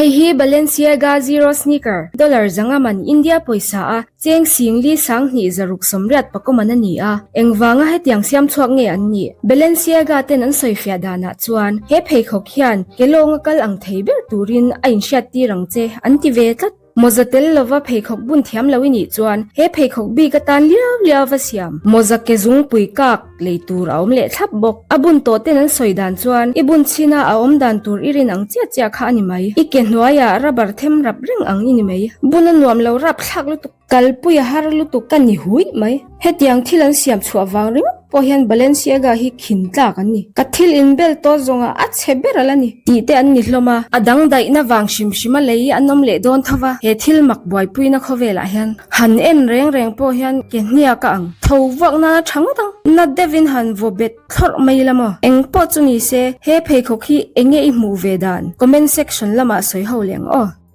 Hei hi Balenciaga Zero Sneaker, dollar 500 man India pawisa a cheng 10,000 2680 pakaw man a ni a. Engvanga hetiang siam chhuak nge an nih? Balenciaga ten an sawifiah danah chuan he pheikhawk hian ke lawnga kal ang thei ber turin a inhriattir ang che an ti ve tlat. Mawza tel lova pheikhawk bun thiam lo i nih chuan he pheikhawk bik atan liau liau va siam. Mawza ke zungpui kak lei tur a awm leh thlap bawk. A bun tawh ten an sawi dan chuan i bun chhin a a awm dan tur i rin ang chiah chiah kha a ni mai. I ke hnuaiah rubber them rap reng ang i ni mai. Bun a nuam lo rap thlak lutuk. Kalpui a har lutuk ka ni huih mai. Hetiang thil an siam chhuah vang ringawt pawh hian Balenciaga hi khin tlak an ni. Ka thil inbel tawh zawnga a chhe ber a la ni tih te an ni hlawm a. A dang daihna vang hrim hrima lei an awm leh dawn tho va, he thil mak buaipuina khawvelah hian han en reng reng pawh hian ke hniak a ang. Tho vuak nana tha ngawt ang. Na deuhin han vaw bet thlawrh mai la maw? Eng pawh chu ni se, he pheikhawk hi enge i hmuh ve dan? Comment section lamah sawi ho leh ang aw.